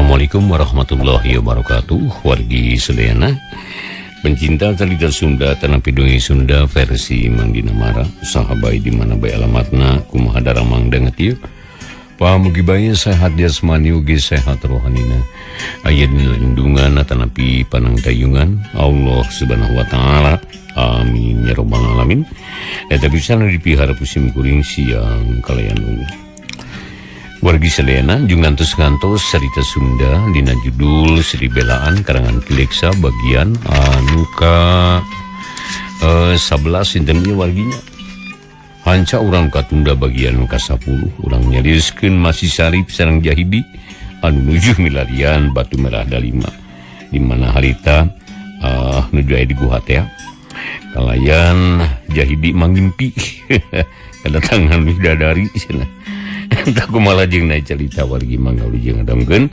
Assalamualaikum warahmatullahi wabarakatuh. Wargi sadayana pencinta cerita Sunda tanah pidungi Sunda versi Mang Dina Mara, sahabai di mana bae alamatna kumaha daramang danget ieu. Pamugi bae sehat jasmani ugi sehat rohanina. Aya dina lindungan atanapi panangtayungan Allah Subhanahu wa taala. Amin ya rabbal alamin. Eta bisa dipihara pusim kuring siang kalayan ungu. Wargi sadayana jeung ngantos-ngantos cerita Sunda dina judul Sri Belaan karangan Ki Leksa bagian anu ka 11 sinten ieu warginya. Hanca urang katunda bagian nu ka 10 urang nyarioskeun masih Sarip sareng Jahidi anu nuju milarian Batu Merah Dalima di mana harita nuju aya di guha teh. Kalayan Jahidi mangimpi kedatangan bidadari cenah. Entah kumaha jeung naik cerita wargi mangga jeung ngadongkeun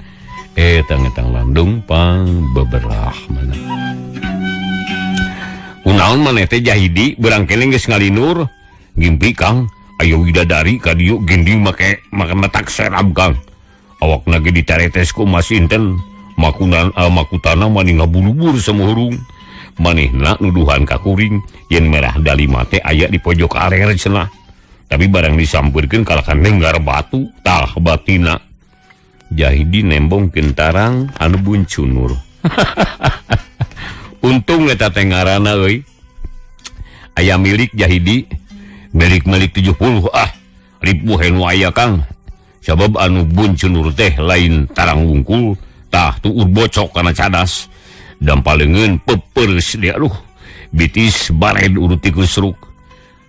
tang landung pang beberah mana. Kunaon maneh teh Jahidi beurang keneh geus ngalinur ngimpi Kang ayo widadari ka dieu gending make matak serab Kang. Awakna ge ditaretes ku Mas Inten makunan makutana mani ngabulubur samuhurung. Manehna nuduhan ka kuring yen Merah Dalima teh aya di pojok arer cenah. Tapi barang disampurkeun kalakan nenggar batu tah batina. Jahidi nembong kentarang anu buncunur. Untung eta teh ngaranna euy. Aya milik Jahidi, milik-milik 70 ah. Ribu nu aya Kang. Sabab anu buncunur teh lain tarang wungkul, tah tuur bocok kana cadas. Dampal leungeun peupeus dia aduh. Bitis bared urut tikus ruk.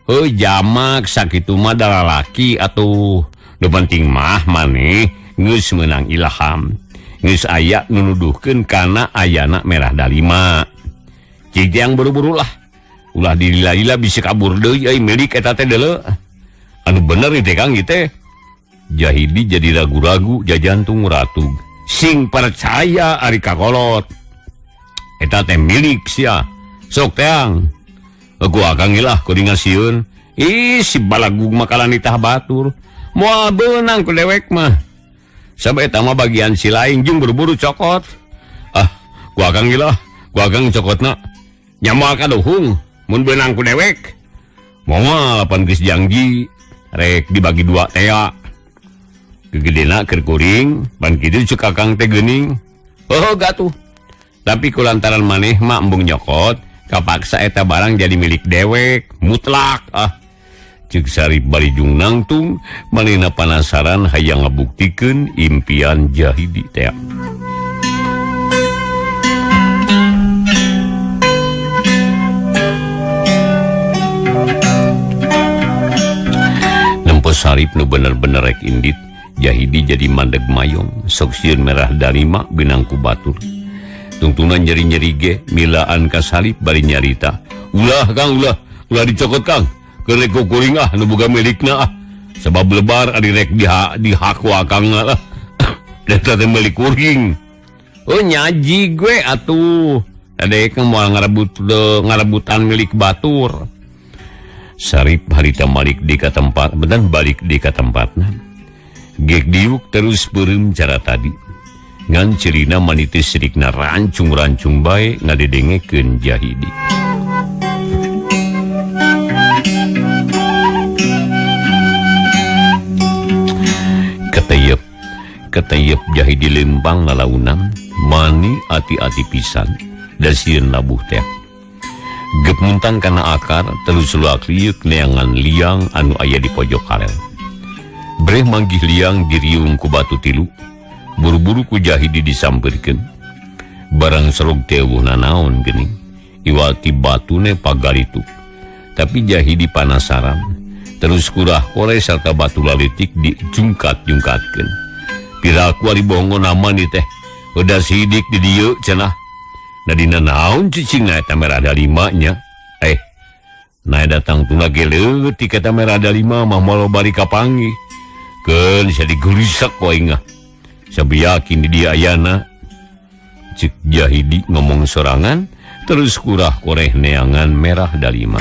Heuh jamak sakitu mah lalaki atuh. Nu penting mah maneh geus meunang ilham. Geus aya nu nuduhkeun kana ayana Merah Dalima. Cik yang buru-buru lah. Ulah dilila-lila bisa kabur deui euy milik eta teh deuleu. Anu bener ieu teh Kang ieu teh. Jahidi jadi ragu-ragu jajantung ratug. Sing percaya ari kakolot. Eta teh milik sia. Sok teang. Aku akang ilah kuring ngasieun. Ih si balagug makalan ditah batur. Moal beunang ku dewek mah. Sabab eta mah bagian si lain jeung buru-buru cokot. Ah, ku akang ilah, ku akang cokotna. Nya moal kaduhung mun beunang ku dewek. Moal pan geus janji rek dibagi dua tea. Gegedena keur kuring, pan kitu ceuk akang teh geuning. Oh gatuh. Tapi kulantaran maneh mah embung nyokot, kapaksa eta barang jadi milik dewek mutlak. Ah ceuk Sarip barijung nangtung manehna panasaran hayang ngabuktikeun impian Jahidi teh. Nempo Sarip nu bener-bener rek indit, Jahidi jadi mandeg mayong sok sieun Merah Dalima binang ku batur. Tungtungan nyeri-nyeri ge milaan ka Sarip bari nyarita. Ulah Kang, ulah, ulah dicokot Kang. Keur rek kuring ah nu boga milikna ah. Sabab lebar ari rek dihaku akang lah. Eta teh milik kuring. Oh nyaji gue atuh. Adek moal ngarebut ngarebutan milik batur. Sarip harita balik di ka tempat, bedan balik di ka tempatna. Gek diuk terus beureum cara tadi. Ngan cirina manitis sirikna rancung-rancung bae ngadedengekeun Jahidi. Keteyep, keteyep Jahidi lempang lalaunan, mani ati-ati pisan da sieun labuh teh. Gep muntang kana akar terus luak liuk neangan liang anu aya di pojok karel. Breh manggih liang diriung ku batu tilu. Buru-buru ku Jahidi disampeurkeun. Barang serog teh eueuh nanaon geuning. Iwati batune pagalitu. Tapi Jahidi panasaran. Terus kurah kore sarta batu lalitik dijungkat-jungkatkeun. Piraku ari bongo nama ni teh. Udah sidik di dieu cenah. Da dina naon cicingna eta Merah Dalima nya. Nah datang tuna ge leutik eta Merah Dalima mah moal bari kapanggih. Keun sia digeulisak ku aing ah. Sabi yakin di dia ayana. Cek Jahidi ngomong sorangan terus kurah koreh neangan Merah Dalima.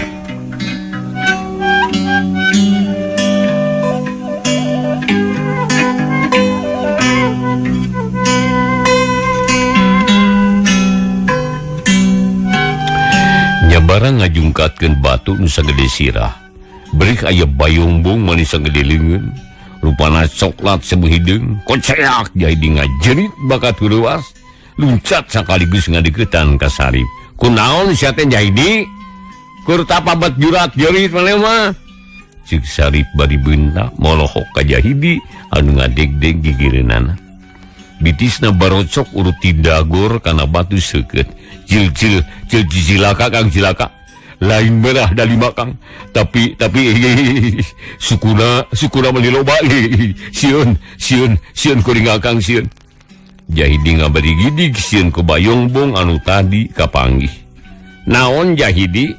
ngajungkatkeun batu nu sagede sirah. Berih aya bayongbong manis sagede leungeun. Rupana coklat sebuh hideung, koceak Jahidi ngajerit bakat heurewas, luncat sakaligus ngadeukeutan ka Sarip. Kunaon sia teh Jahidi? Keur tapabat jurat jerit maneh mah. Cik Sarip bari beunta molohok ka Jahidi anu ngadegdeg gigireunana. Bitisna barocok urut tidagor kana batu seukeut. Cil cil cil cilaka Kang cilaka. Lain merah dari makang, tapi sukuna sukuna meuni loba. Sieun sieun sieun kuring akang sieun. Jahidi ngabari gidig sieun ku bayongbong anu tadi kapanggih. Naon Jahidi?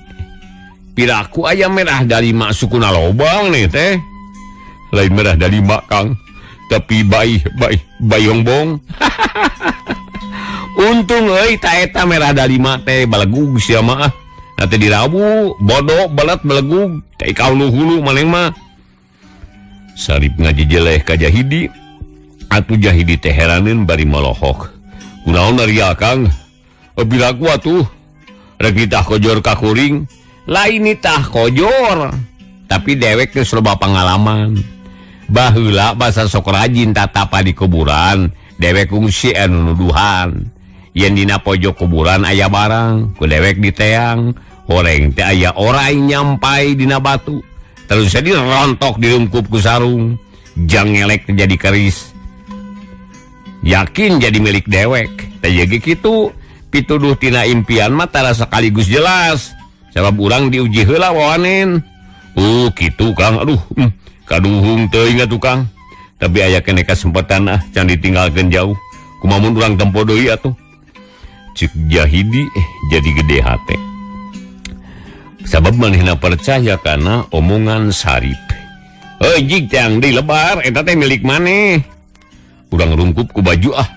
Piraku aya merah dari mak sukuna lobang nih teh. Lain merah dari mak Kang, tapi bay bay bayongbong. Untung euy ta eta merah dari mak teh balegug sia mah. Nanti dirabu bodoh belet belegug teh kau nu hulu maneh mah. Sarip ngajejeleh ka Jahidi. Atuh Jahidi teh heraneun bari molohok. Kunaon ari Akang? Piraku atuh rek nitah kojor ka kuring. Lain nitah kojor, tapi dewek geus loba pengalaman. Baheula basa sok rajin tatapa di kuburan, dewek kungsi anu nuduhan. Yen dina pojok kuburan aya barang, ku dewek diteang, horeng teh aya orai nyampai dina batu. Terus jadi rontok dirungkup ku sarung, jangelek jadi keris. Yakin jadi milik dewek. Teh ye kitu, pituduh tina impian mah tara sekaligus jelas. Sebab urang diuji heula wawanen. Kitu Kang, aduh, kaduhung teuing atuh Kang. Tapi aya keneh kasempatan ah can ditinggalkeun jauh. Kumaha mun urang tempo deui atuh. Cik Jahidi jadi gede hate. Sabab manehna percaya kana omongan Sarip. Heuh jig teang deui lebar eta teh milik maneh. Urang rungkup ku baju ah.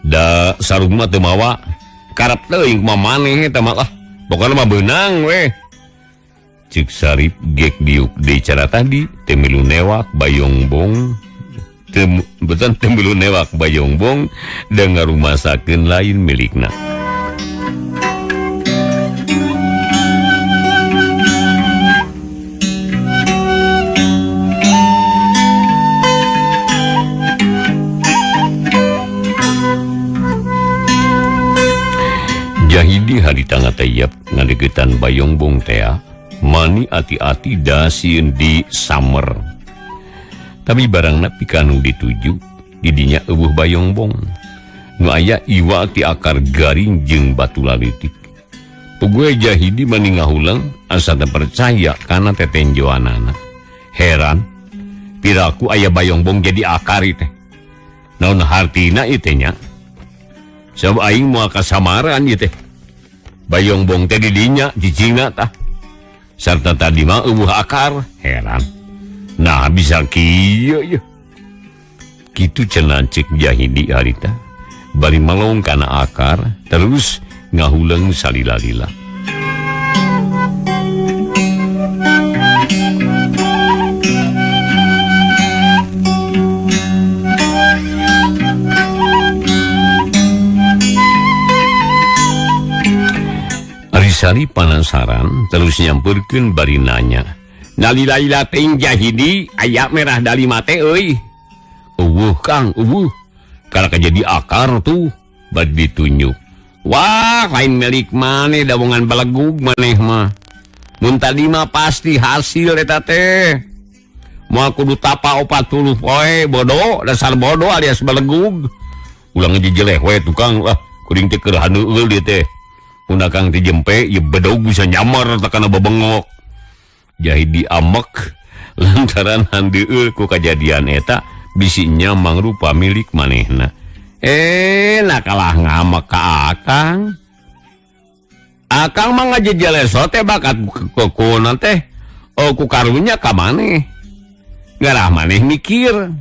Da sarung mah teu mawa. Karep teuing kumaha maneh eta mah lah. Pokoknya mah beunang weh. Cik Sarip gek diuk deui cara tadi teu milu newak bayongbong. Betul teu milu newak bayongbong dan ngarumasakeun lain milikna. Jahidi harita ngatayap ngadeukeutan bayongbong tea, mani ati-ati dasieun di samer. Tapi barangna pikanu dituju, didinya eueuh bayongbong. Nu aya iwa ti akar garing jeung batu lalitik. Puguh Jahidi mani ngahulang asa teu percaya kana tetenjoanana. Heran, piraku aya bayongbong jadi akar teh. Naon hartina ieu teh nya? Sabab aing moal kasamaran ieu teh. Bayongbong teh di dinya cicingna tah. Sarta tadi mah eueuh akar, heran. Nah bisa kieu yeuh. Kitu cenah cek Jahidi harita. Bari malong kana akar, terus ngahuleung salila-lila. Arisari panasaran terus nyamperkeun bari nanya. Nalila-lila teh Jahidi aya merah dalima teh euy. Eueuh Kang, eueuh. Kalaka jadi akar tuh bari ditunjuk. Wah, lain milik maneh dawongan balegug maneh mah. Mun tadi mah pasti hasil eta teh. Moal kudu tapa 40 poe bodoh, dasar bodoh alias balegug. Ulang ngejejeleh we tukang lah, kuring teh keur haneueul dieu teh. Mun akang teh jempe ieu bedog bisa nyamar takana babengok. Jahidi amek lantaran handeueul ku kajadian eta bisi nya mangrupa milik manehna. Nah kalah ngamek ka akang. Akang mah ngajejeleso teh bakat kukuna teh. Oh ku karunya ka maneh. Ngarah maneh mikir.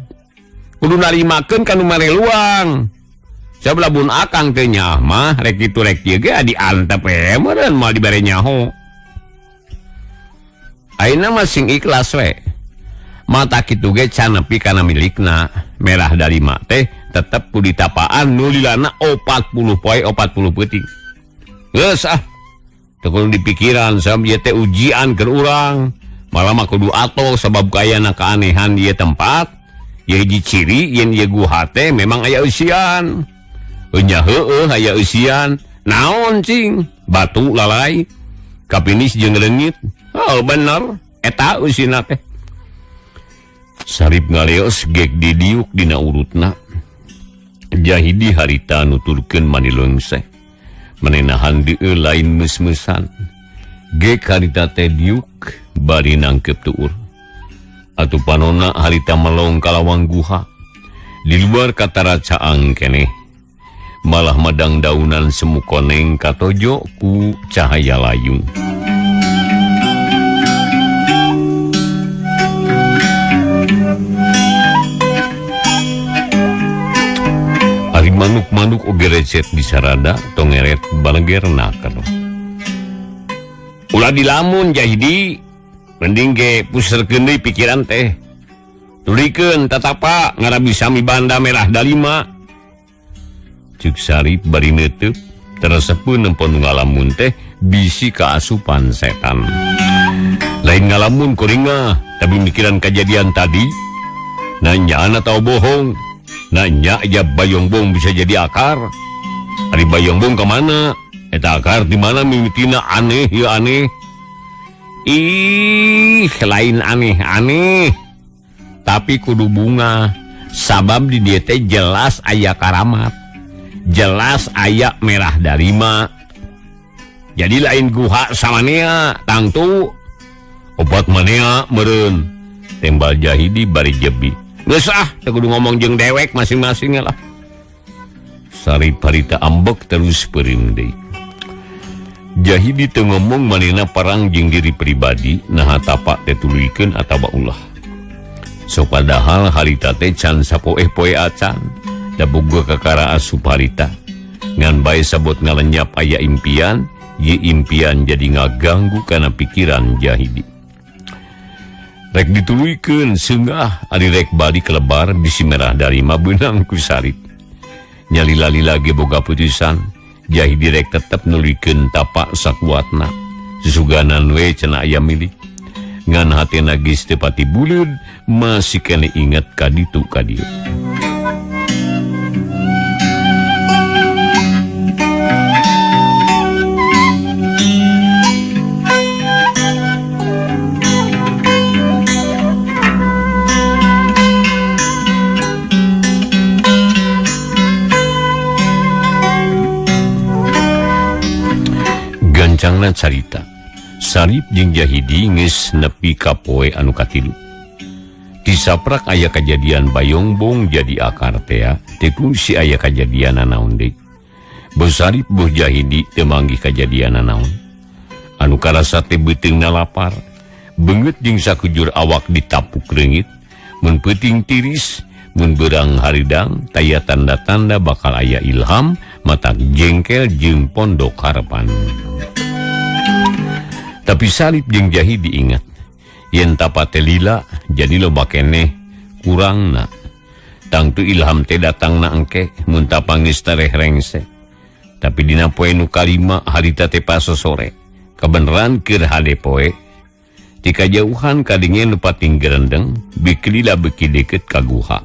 Kudu narimakeun ka nu mareluang. Sabab lamun akang teh nyaah mah rek kitu rek kieu ge diantep we meureun moal dibere nyaho. Ayeuna mah sing ikhlas we. Mata kitu ge can nepi kana milikna. Merah dalima teh tetep ku ditapaan nu lilana 40 poe 40 peuting. Geus ah. Teu kudu dipikiran sabab ieu teh ujian keur urang. Malah mah kudu atoh sabab kayana keanehan ieu tempat. Ieu hiji ciri yen ieu guha teh memang aya eusian. Nya heueuh aya eusian. Naon cing? Batu lalai kapinis jeung leungit. Oh bener eta eusina teh. Sarip ngaleos gek didiuk dina urutna. Jahidi harita nuturkeun mani leungseh. Manenahan dieu lain meus-meusan. Gek harita teh diuk bari nangkep tuur. Atuh panonna harita melong ka lawang guha. Di luar katara caang keneh. Malah madang daunan semu koneng katojo ku cahaya layung. Ari manuk-manuk oge recet di sarada tongeret baleger naker. Ulah dilamun Jahidi, mending ge puserkeun deui pikiran teh. Tulikeun tatapa ngarabi sami banda merah dalima. Cuk Sarip bari neuteuk teresepeun nempo nu ngalamun teh bisi kaasupan setan. Lain ngalamun kuringah, tapi mikiran kejadian tadi. Nanya atau bohong, nanya aja Bayongbong bisa jadi akar. Ari Bayongbong kemana? Eta akar di mana mimitina aneh ya aneh. Ih, lain aneh-aneh. Tapi kudu bunga, sabab di dieu teh jelas aya karamat. Jelas ayak merah darima. Jadi lain guha samanea tangtu obat manea meureun. Tembal Jahidi bari jebi. Geus ah, teu kudu ngomong jeung dewek masing-masing lah. Sarip harita ambek terus peureum deui. Jahidi teu ngomong manehna perang jeung diri pribadi naha tapak teh tuluykeun atawa ulah. So padahal harita teh can sapoe-poe acan. Da boga kakara asup harita. Ngan bae sabot ngalenyap aya impian, ye impian jadi ngaganggu kana pikiran Jahidi. Rek dituluykeun seungah ari rek balik lebar bisi merah darima beunang ku Sarip. Nyalila-lila ge boga putusan, Jahidi rek tetep nuluykeun tapak sakuatna. Susuganan we cenah aya milik. Ngan hatena geus teu pati buleud, masih keneh inget ka ditu ka dieu. Gancangna carita, Sarip jeung Jahidi geus nepi ka poe anu katilu. Tisaprak aya kajadian Bayongbong jadi akar tea, teu kungsi aya kajadian naon deui. Boh Sarip boh Jahidi teu manggih kajadian naon. Anu karasa teh beuteungna lapar, beungeut jeung sakujur awak ditapuk reungit, mun peuting tiris, mun beurang haridang, taya tanda-tanda bakal aya ilham, matak jengkel jeung pondok harapan. Tapi Sarip jeung Jahidi ingat, yen tapa teh lila jadi loba keneh kurangna. Tangtu ilham teh datangna engke mun tapa geus tareh rengse. Tapi dina poe nu kalima harita teh pasosore, kabeneran keur hade poe. Ti kajauhan kadenge nu pating gerendeng, beuki lila beuki deukeut ka guha.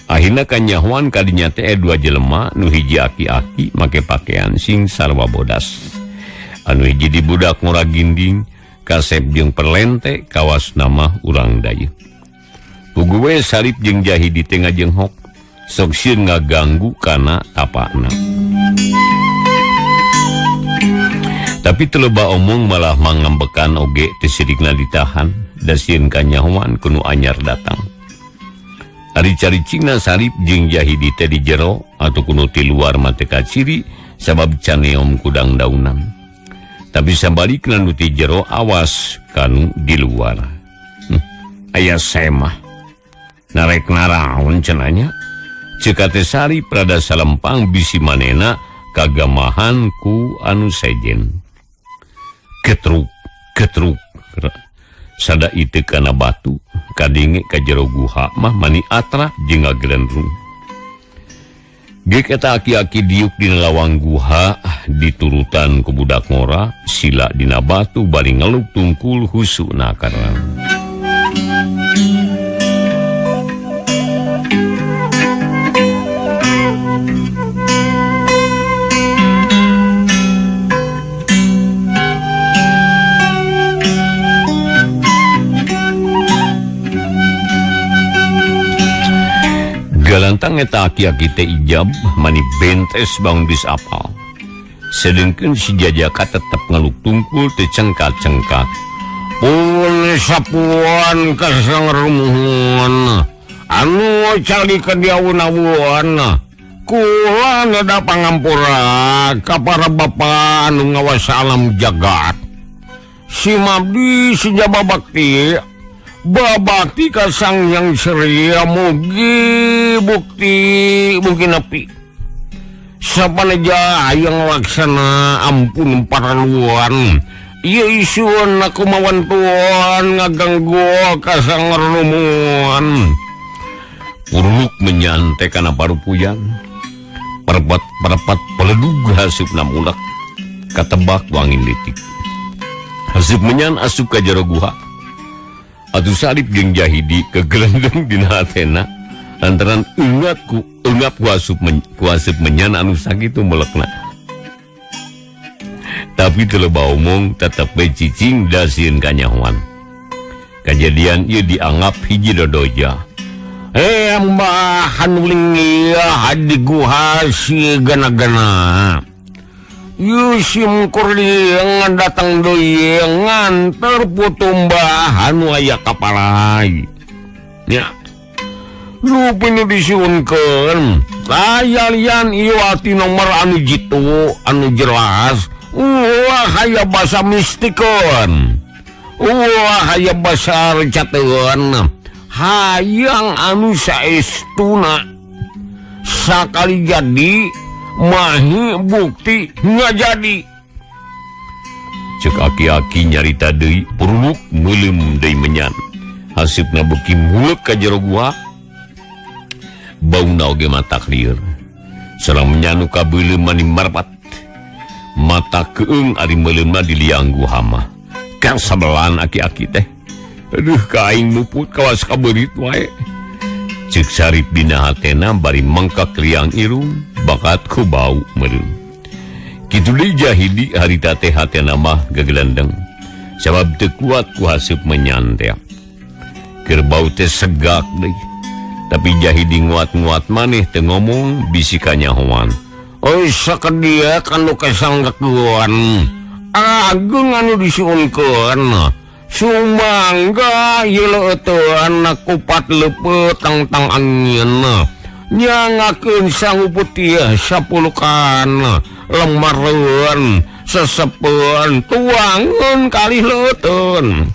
Akhirna kanyahoan kadinya teh dua jelema nu hiji aki-aki make pakaian sing sarwa bodas. Anu hiji di budak ngora ginding, kasep jeung perlente kawas nama urang dayeuh. Puguh we Sarip jeung Jahidi teh ngajenghok, sok sieun ngaganggu kana tapakna. Tapi teu loba omong malah mangambekan oge teu sirikna ditahan, da sieun kanyahoan ku nu anyar datang. Ari caricingna Sarip jeung Jahidi teh di jero atau kuno ti luar mah teu kaciri sabab caneom kudang daunan. Tapi sabalikna nu ti jero awas kanu di luar. Aya semah. Narek naraon cenanya. Ceuk teh Sarip rada salempang bisi manehna kagamahan ku anu sejen. Ketruk, ketruk. Sada itu kana batu, kadenge ka jero guha mah mani atra jeung ngagelendrung. Geuk eta aki-aki diuk dina lawang guha diturutan ku budak ngora sila dina batu bari ngeluk tungkul husuna karang. Galantang eta aki-aki teh ijab mani bentes bang geus apal. Sedengkeun si Jajaka tetep ngeluk tungkul teu cengkat-cengkat. Pun sapuan kasangrumuhun anu cali ka diawun-awun kula ngada pangampura ka para bapa anu ngawasa alam jagat. Si mabdi si jababakti babakti ka Sang Hyang Sri mugi bukti mugi nepi. Sapaneja hayang laksana ampun paraluan. Ieu isun aku mawantuan ngaganggu ka sangrumuhun. Puruk menyante kana parupuyan. Perpat-perpat peledug hasupna mulak katebak wangin litik. Hasup menyan asup ka jero guha. Atuh Sarip jeung Jahidi kegelendeng dina hatena lantaran eungap ku asup menyan anu sakitu melekna. Tapi teu loba omong tetep we cicing da sieun kanyahoan. Kajadian ieu dianggap hiji dodoja. Mbah anu linggih di guha si gana-gana. Yusim kurliang datang deui nganter putumbah anu aya kapalai. Nya. Lu pinu disiunkeun. Aya lian ieu ati nomor anu jitu, anu jelas. Ulah aya basa mistikeun. Ulah aya basa recateun. Hayang anu saestuna. Sakali jadi mahi bukti nggak jadi. Cek aki-aki nyarita deui puruluk meuleum deui menyan. Hasupna beuki mulek ka jero gua. Bauna oge matak lieur. Sareng menyan nu kabeuleum mani marpat. Mata keung ari meuleumna di liang guha mah. Kang sabelan aki-aki teh. Aduh ka aing muput kawas kabeurit wae. Cek Sarip dina hatena bari mengkak liang irung bakat ku bau meureun. Kitu deui Jahidi harita teh hatena mah gagelendeng. Sabab teu kuat ku haseup menyan teh. Keur bau teh segak deui. Tapi Jahidi nguat-nguat maneh teu ngomong bisi kanyahoan. Oi sakedia kanu kasanggakeun. Ageung anu disiunkeun. Sumangga ieu leuteun kupat leupeut tangtang angin. Nyangakeun sangu putih sapulukan lemareun sesepeun tuangeun kalih leuteun.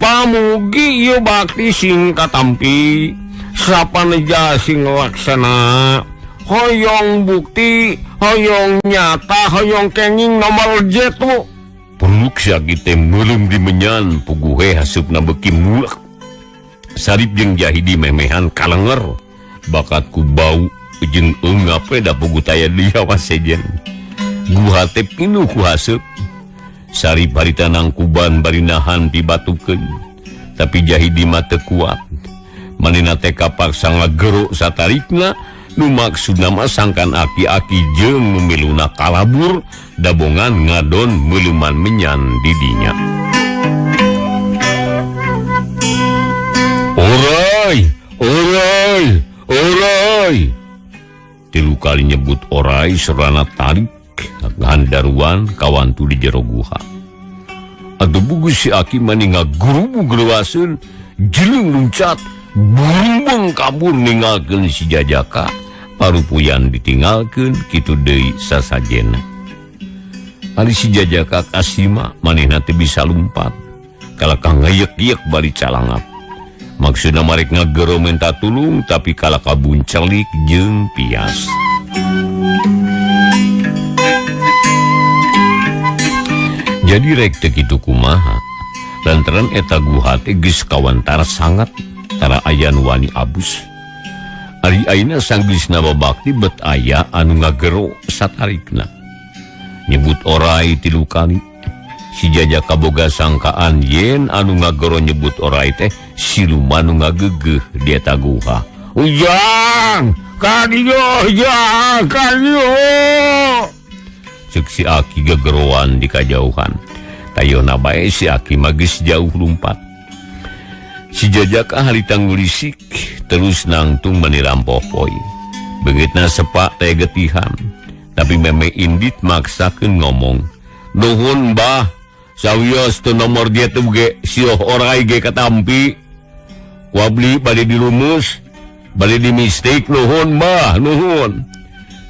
Pamugi ieu bakti sing katampi sapaneja sing laksana. Hoyong bukti, hoyong nyata, hoyong kenging nomor jetu. Perluk si teh meuleum di menyan puguhe hasupna beuki mulek. Sarip jeung Jahidi memehan kalenger bakat ku bau jeung eungap we da puguh taya di awas sejen. Guha teh pinuh ku haseup. Sarip harita nangkuban bari nahan dibatukeun. Tapi Jahidi mah teu kuat. Manehna teh kapaksa ngagero satarikna nu maksudna mah sangkan aki-aki jeung nu miluna kalabur dabongan ngadon meuleuman menyan di dinya. Orai, orai, orai. Tilu kali nyebut orai serana tarik handaruan kawantu di jero guha. Atuh bugu si aki mani ngagurubug leuaseun jeleung luncat burumbeng kabur ninggalkeun si Jajaka. Parupuyan ditinggalkeun kitu deui sasajena. Ari si Jajaka kasima manehna teu bisa lumpat. Kalakah ngeyek-yek bari calangap. Maksudna marek ngagero minta tulung tapi kalakah buncelik jeung pias. Jadi rek teu kitu kumaha? Lantaran eta guha teh geus kawantar sangat tara aya nu wani abus. Ari ayeuna sanggeusna babakti bet aya anu ngagero satarikna. Nyebut orai 3 kali. Si Jajaka boga sangkaan yen anu ngagero nyebut orai teh siluman nu ngagegeuh di eta guha. Ujang, kadieu, ujang, kadieu. Ceuk si Aki gegeroan di kajauhan. Tayona bae si Aki mah geus jauh lumpat. Si Jajaka harita ngulisik terus nangtung meni rampohpoy. Beungeutna sepak teh getihan, tapi meme indit maksakeun ngomong. Nuhun bah, sawios teu nomor dia teu ge sioh orai ge katampi. Ku abdi bade dirumus, bade dimistik nuhun bah, nuhun.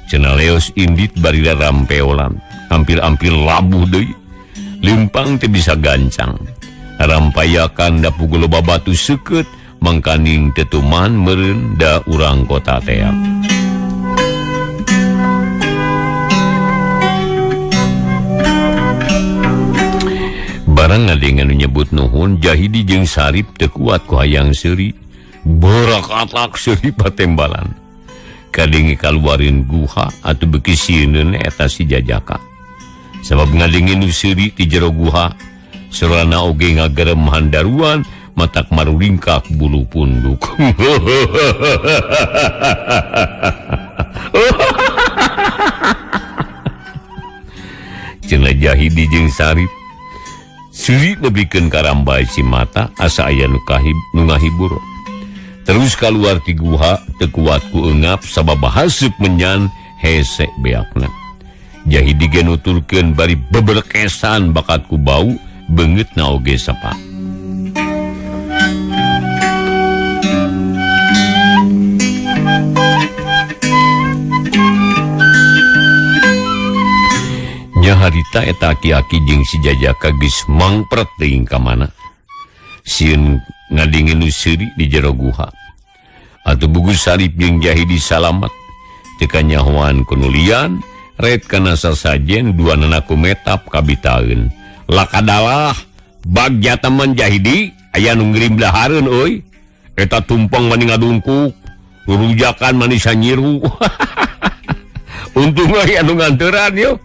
Cenah leos indit bari rampeolan, hampir-hampir labuh deui. Limpang teu bisa gancang. Rampayakan da puguh loba batu seukeut, mangkaning tetuman meureun da urang kota tea. Barang ngadengen nu nyebut nuhun, Jahidi jeung Sarip teu kuat ku hayang seuri. Berakatak seuri patembalan. Kadenge kaluarin guha atuh beuki sieun eta si Jajaka. Sabab ngadenge nu seuri ti jero guha, sorana oge ngagerem handaruan, matak marulingkak bulu punduk. Cenah Jahidi jeung Sarip seuri nepikeun ka rambai cimata asa aya nu kahib nu ngahibur. Terus kaluar ti guha teu kuat ku eungap sabab haseup menyan hese beakna. Jahidi ge nuturkeun bari beberkesan bakat ku bau beungeutna oge sapa. Nya harita eta aki-aki jeung si Jajaka geus mangpret teuing ka mana. Sieun ngadingin nu seuri di jero guha. Atuh bugu Sarip jeung Jahidi salamet. Teu kanyahoan kunulian, ret kana sasajen duanana ku metap kabitaeun. Lakadalah bagja teman Jahidi aya nu ngirim dahareun euy. Eta tumpeng mani ngadungkuk, rurujakan mani sanyiru. Untung aya nu nganteran yo.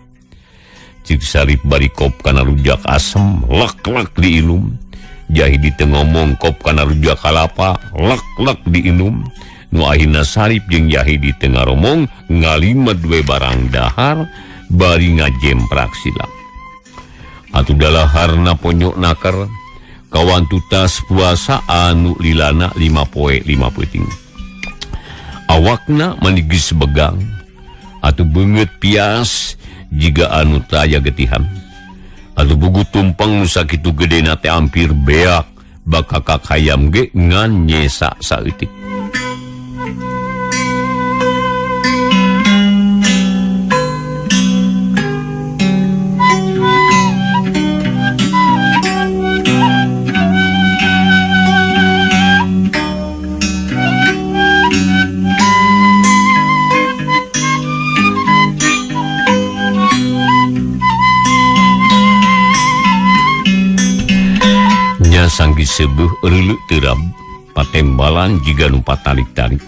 Cik Sarip bari kop kana rujak asem, lek-lek diinum. Jahidi teu ngomong kop kana rujak kalapa, lek-lek diinum. Nu akhirna Sarip jeung Jahidi teu ngaromong ngalimed we barang dahar bari ngajemprak silap. Atuh dalaharna ponyok naker kawantu tas puasa anu lilana 5 poe 5 peuting. Awakna mani geus begang atuh beungeut pias jiga anu taya getihan. Atuh bugu tumpeng nu sakitu gedena teh hampir beak bakakak hayam ge ngan nyesa saeutik. Sanggi sebuh reuleuh terab patembalan jiga nu patarik-tarik.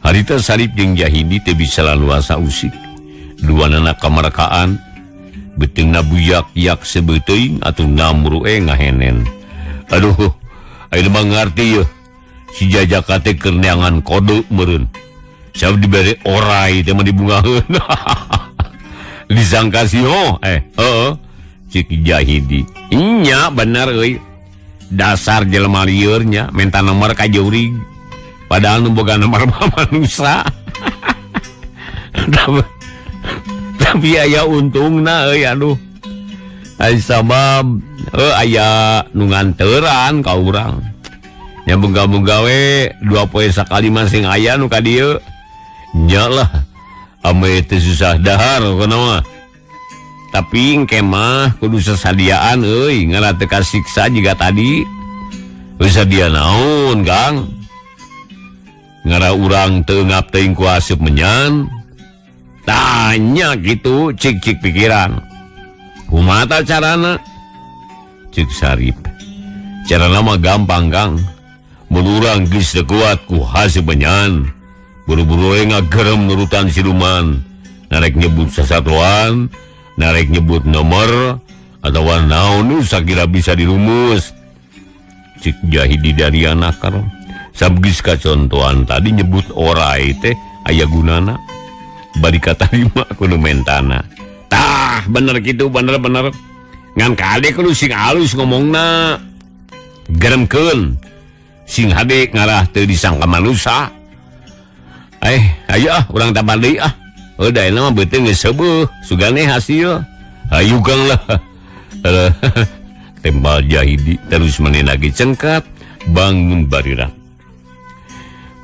Harita Sarip jeung Jahidi teu bisa laluasa usik. Duanana kamarkaan beuteungna buyak-yak sebeuteung atuh ngamru ngahenen. Aduh, ayeuna mah ngarti yeuh. Si Jajaka teh keur neangan kode meureun. Sabab dibere orai teh mah dibungaheun. Disangka si ho, heuh. Cik Jahidi. Nya bener euy. Dasar jelema lieur nya minta nomor ka jurig. Padahal nu boga nomor mah manusa. Tapi aya untungna euy aduh. Ai sabab aya nu nganteran ka urang. Nya boga-boga we 2 poe sakali mah sing aya nu ka dieu. Nya lah ame teu susah dahar kana mah. Tapi engke mah kudu sasadiaan euy, ngarah teu kasiksa jiga tadi. Geus sadia naon, Kang? Ngarah urang teu ngap teuing ku asup menyan. Tanya gitu cik-cik pikiran. Kumaha carana? Cik Sarip. Carana mah gampang, Kang. Mun urang geus teu kuat ku haseup menyan. Buru-buru we ngagerem nurutan siluman. Narek nyebut sasatuan, narek nyebut nomor atawa naon nu sakira bisa dirumus. Cik Jahidi Dariana karo sabgis kacontohan tadi nyebut orai teh aya gunana. Bari katarima kudu mentana. Tah bener kitu bener-bener. Ngan kade kudu sing alus ngomongna. Geremkeun sing hade ngarah teu disangka manusa. Ayo ah urang tambah deui ah. Udah ini mah beuteung geus seubeuh, sugane hasil. Ayo Kang lah. Tembal Jahidi terus menenagi cengkat bangun barira.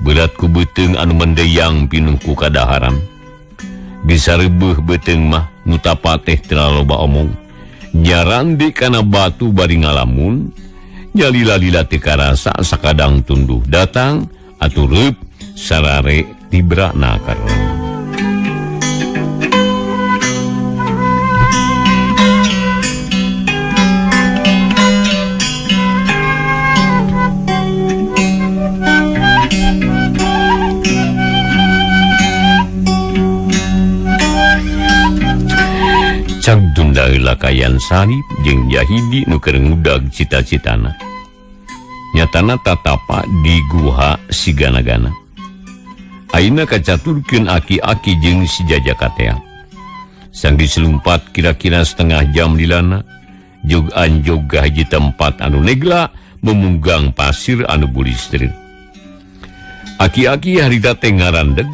Berat ku beuteung anu mendeyang pinuh ku kadaharan. Bisa rebeuh beuteung mah nu tapa teh terlalu loba omong. Nyarandi kana batu bari ngalamun, nyalila-lila teu karasa sakadang tunduh datang atuh reup sarare tibra nakar. Cag tunda heula kayan Sarip jeung Jahidi nu keur ngudag cita-citana. Nyatana tatapa di guha sigana-gana. Ayeuna kacaturkeun aki-aki jeung si jajaka tea. Sanggeus lumpat kira-kira setengah jam lilana, jog anjog ka hiji tempat anu negla memunggang pasir anu bulistrin. Aki-aki harita teh ngarandeg.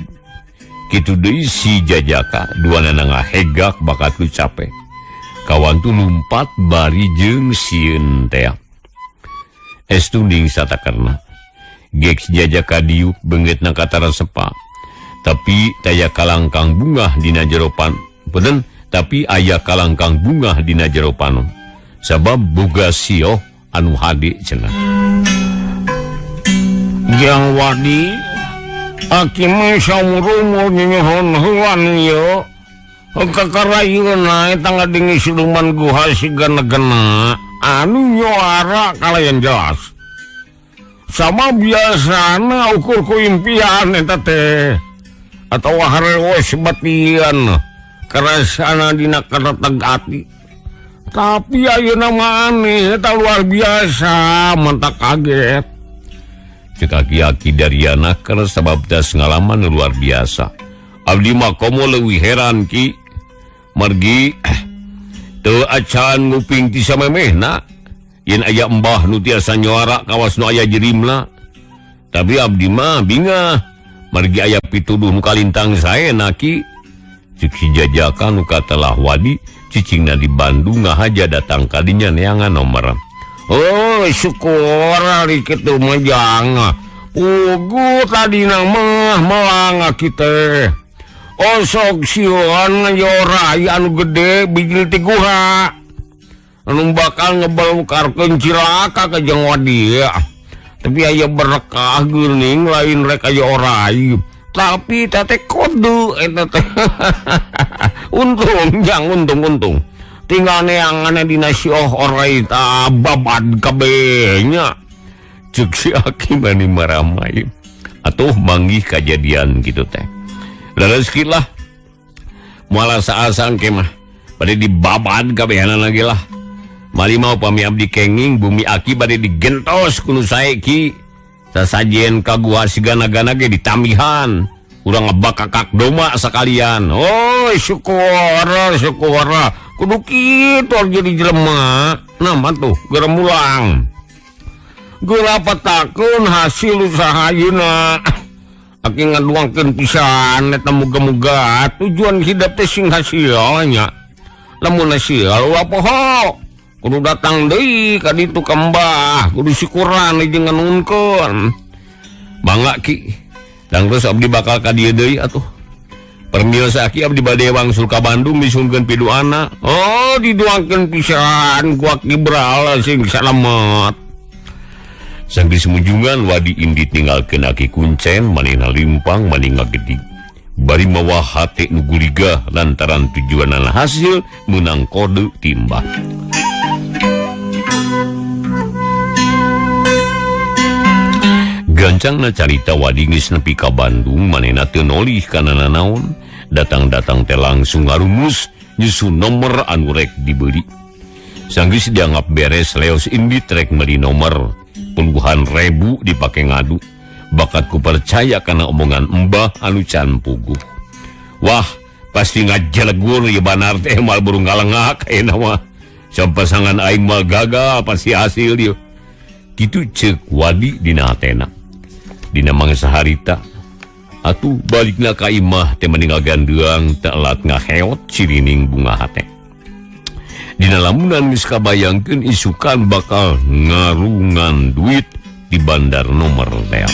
Kitu deui si jajaka duanana ngahegak bakat ku capek. Kawantu lumpat bari jeung sieun tea. Estuning satakerna. Gek si jajaka diuk beungeutna katara sepa. Tapi taya kalangkang bungah dina jero pan. Punten, tapi aya kalangkang bungah dina jero panon. Sabab boga sioh anu hade cenah. Jang Wadi aki mah saumur-umur nyohon heuan ieu. Kakarayuna eta ngadingi siluman guha sigana-gana anu nyuara kalayan jelas. Sama biasana ukur ku impian eta teh atawa harewos batian karasana dina kareteg ati. Tapi ayeuna mah aneh eta luar biasa mentak kaget. Cek aki-aki Dariana karena sabab das ngalaman luar biasa. Abdi mah komo leuwih heran ki. Margi teu acan nguping ti samemehna. Yen aya embah nu tiasa nyuara kawas nu aya jerimna. Tapi abdi mah bingah. Margi aya pituduh nu kalintang saena ki. Cek si jajaka nu katelah wadi cicingna di Bandung ngahaja datang kadinya neangan nomor. Oh syukur ari kitu mah jang. Pugu tadina mah melang kita. Osok sieun ngajorai anu gede bijil ti guha. Anu bakal ngebalungkarkeun cilaka ka Jang Wadi. Tapi aya berkah geuning lain rek aya orai. Tapi teh kode eta teh. Untung jang untung-untung. Tinggal neangan dina sioh orai ta babad kabeh nya. Cek si aki mani maramai. Atuh manggih kajadian gitu teh. Rezeki lah. Moal asa-asaan ke mah. Bade dibabad kabehanana lagi lah. Mali mau pami abdi kenging bumi aki bade digentos ku nu sae ki. Sasajen ka gua sigana-gana ge ditamihan. Urang ngebakakak doma sakalian. Oh syukur syukur. Kudu kitu jadi jelema. Nah tuh geura mulang. Geura patakeun hasil usaha ayeuna. Aki ngaduangkeun pisan eta muga-muga tujuan hidup teh sing hasil nya. Lamun hasil ulah poho. Kudu datang deui ka ditu ka Mbah, kudu syukuran jeung nganuhunkeun. Mangga ki. Dan terus abdi bakal ka dieu deui atuh. Permiosa aki abdi bade wangsul ka Bandung disungkeun piduana. Oh diduangkeun pisan ku Aki Bral sing salamet. Sanggeus munjungan wadi indit ninggalkeun aki kuncen manehna limpang mani ngagedig. Bari mawa hate nu guligah lantaran tujuanana hasil meunang kode timbah. Gancangna carita Wadi geus nepi ka Bandung manehna teu nolih kana nanaon, datang-datang teh langsung ngarumus nyusun nomor anu rek dibeli. Sanggeus dianggap beres leos indit rek meuli nomor puluhan ribu dipake ngadu. Bakat ku percaya kana omongan embah anu can puguh. Wah, pasti ngajelegur ieu banar teh moal buru ngalengak ayeuna mah. Sampasangan aing mah gagal pasti hasil ieu. Kitu ceuk Wadi dina hatena. Dina mangsa harita atuh balikna ka imah teh mending ngagandeang teu elat ngaheot cirining bunga hate. Dina lamunan geus kabayangkeun isukan bakal ngarungan duit di bandar nomor teh.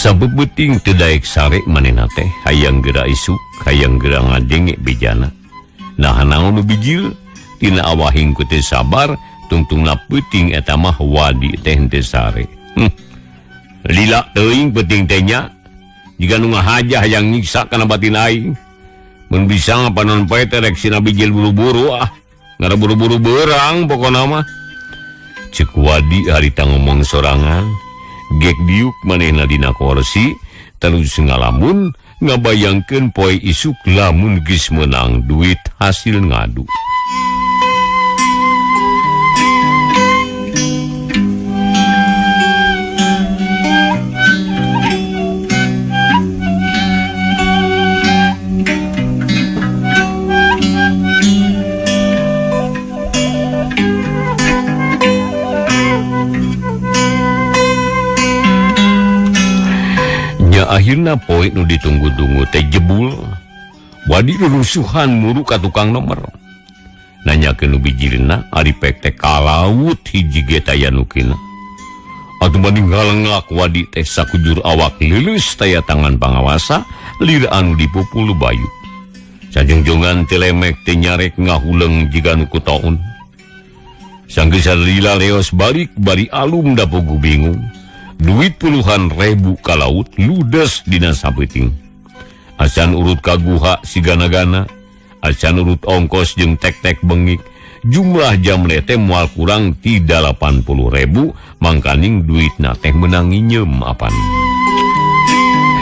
Sabebeting teu daek sare manehna teh hayang geura isuk, hayang geura ngadenge bejana. Nah naon nu bijil tina awahing ku teu sabar, tungtungna peuting eta mah Wadi teh henteu sare. Lila teuing peuting teh nya, jiga nu ngahajah hayang nyiksa kana batin aing. Mun bisa panon poe teh rek sina bijil buru-buru ah, ngara buru-buru beurang pokona mah. Ceuk Wadi harita ngomong sorangan. Gek diuk manehna dina kursi terus ngalamun ngabayangkeun poe isuk lamun geus meunang duit hasil ngadu. Akhirna poe nu ditunggu-tunggu teh jebul. Wadi rusuhan muru ka tukang nomor. Nanyakeun nu bijilna ari pek teh kalaut hiji ge taya nu kina. Atuh banding ngalengak Wadi teh sakujur awak leuleus taya tangan pangawasa lir anu dipupul bayu. Sajengjongan teh lemek teh nyarek ngahuleung jiga nu kutaun. Sanggeus lila leos balik bari alum da pugu bingung. Duit puluhan ribu ka laut ludes dina sapeuting. Acan urut ka guha sigana-gana, acan urut ongkos jeung tek-tek bengik. Jumlah jamle teh moal kurang ti 80.000, mangkaning duitna teh meunang nginyeum apan.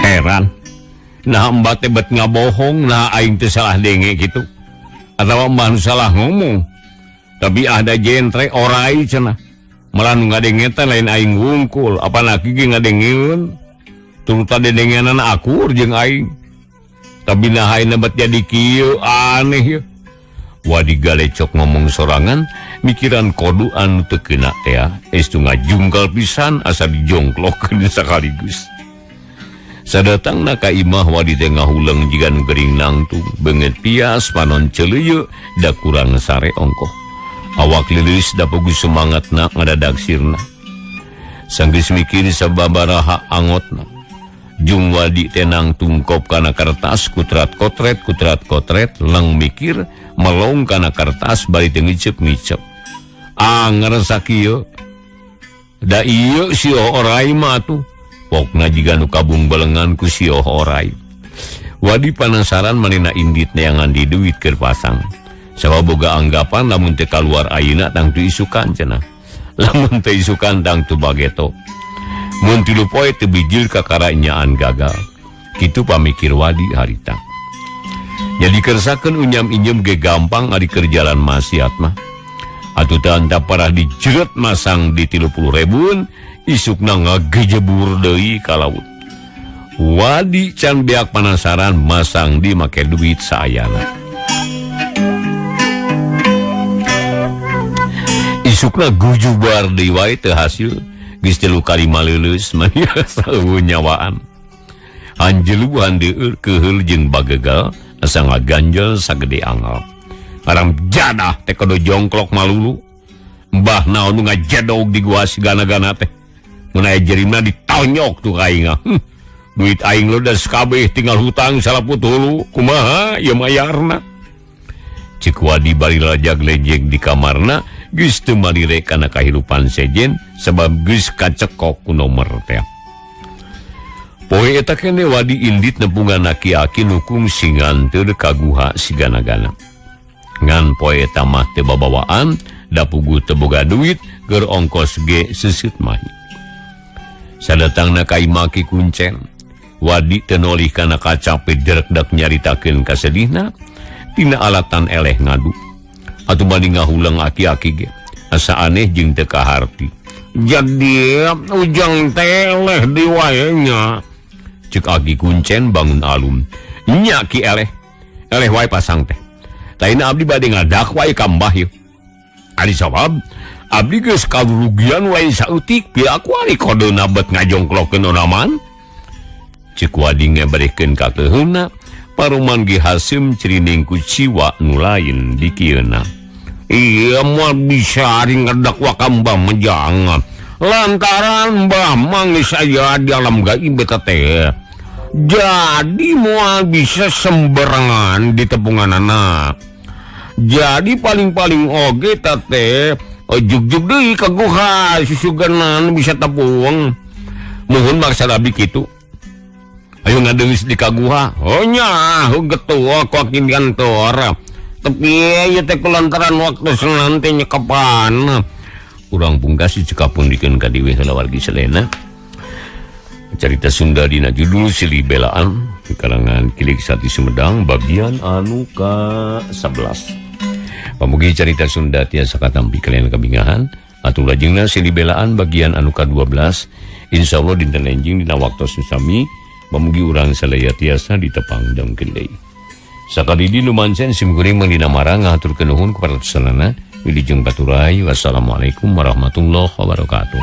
Heran. Nah mbah teh bet ngabohong, nah aing teh salah denge kitu. Atawa mbah nu salah ngomong. Tapi ada jentre orai cenah. Malah nu ngadenge teh lain aing wungkul, apana ge ngadengeun. Turutan dedengenan akur jeung aing. Tapi nah aing bet jadi kieu aneh yeuh. Wadi galecok ngomong sorangan, mikiran kodu anu teu keuna teh estu ngajungkal pisan asa dijongklokkeun sakaligus. Sadatangna ka imah Wadi teh ngahuleung jiga nu gering nangtung, beungeut pias panon celeuyeu da kurang sare ongkoh. Awak lilis da pugu semangatna ngadadag sirna. Sanggeus mikir sababaraha angotna. Jung Wadi tenang tungkop kana kertas kutrat kotret leng mikir melong kana kertas bari teu ngicep-ngicep. Anger sakieu. Da ieu si orai mah atuh. Pokna jiga nu kabung belengan ku si orai. Wadi panasaran manehna indit neangan di duit keur pasang. Sabab boga anggapan lamun teu kaluar ayeuna tangtu isukan cenah. Lamun teu isukan tangtu bageto. Mun tilu poe teu bijil kakara nyaan gagal. Kitu pamikir Wadi harita. Jadi kersakeun unyam-inyem ge gampang ari keur jalan maksiat mah. Atuh teu antap parah dijeret masang di 30.000 isukna ngagejebur deui ka laut. Wadi can beak panasaran masang di make duit saayana. Isukna gujubar deui wae teu hasil, geus 3 kali maleuleus mania saueuh nyawaan. Hanjeluan deueur keuheul jeung bagegal asa ngaganjel sagede angal. Haram jadah teh kodo jongklok malulu. Mbah naon nu ngajedog di gua sigana-gana teh. Mun aya jerimna ditonyok tuh ka aing. Duit aing ludes kabeh tinggal hutang salaput hulu kumaha ieu mayarna. Cik Wadi bari lajag-lejeg di kamarna geus teu malire kana kahirupan sejen sebab geus kacekok ku nomor teh. Poe eta kene Wadi indit nepungan aki-aki nu kungsi nganteur ka guha sigana-gana. Ngan poe eta mah teu babawaan, da puguh teu boga duit, keur ongkos ge seuseut mahi. Sadatangna ka imah Ki Kuncen, Wadi teu nolih kana kacape jerekdak nyaritakeun kasedihna tina alatan eleh ngadu. Atuh bari ngahulang aki-aki ge asa aneh jeung teu kaharti. Jadi ujang teh eleh di wae nya. Cek Aki Kuncen bangun alum. Nya ki eleh. Eleh wae pasang teh. Lain abdi bade ngadak wae ka mbah ieu. Ari sabab abdi geus karugian wae saeutik pira kuari kodena bet ngajongklokeun onaman. Cek Wadi ngeberehkeun ka keuheuna, paruman Ki Hasim cirining ku ciwa nu lain dikieuna. Iya moal bisa ari ngedakwa ka mbah mah jangan. Lantaran mbah mah geus aya di alam gaib eta teh. Jadi moal bisa sembarangan di tepunganana. Jadi paling-paling oge eta teh jugjug deui ka guha susuganan bisa tepung. Muhun maksad abdi kitu. Ayo ngadeungis di ka guha. Oh nya, getua ku aki kantor. Tapi ieu teh kulantaran waktu senanti nyekapan. Urang pungkas cekapun dikeun ka diwe heula wargi sadayana. Carita Sunda dina judul Silih Belaan di kalangan Kilik Sati Sumedang bagian anu ka-11. Pamugi carita Sunda tiasa katampi kalian kabingahan atuh lajengna Silih Belaan bagian anu ka-12 insyaallah dinten enjing dina waktos sami pamugi urang sadaya tiasa ditepang dongkeun deui. Sakali di nu mancen sim kuring mah dina marang ngahaturkeun nuhun kepada sadayana. Wilujeng baturai. Wassalamualaikum warahmatullahi wabarakatuh.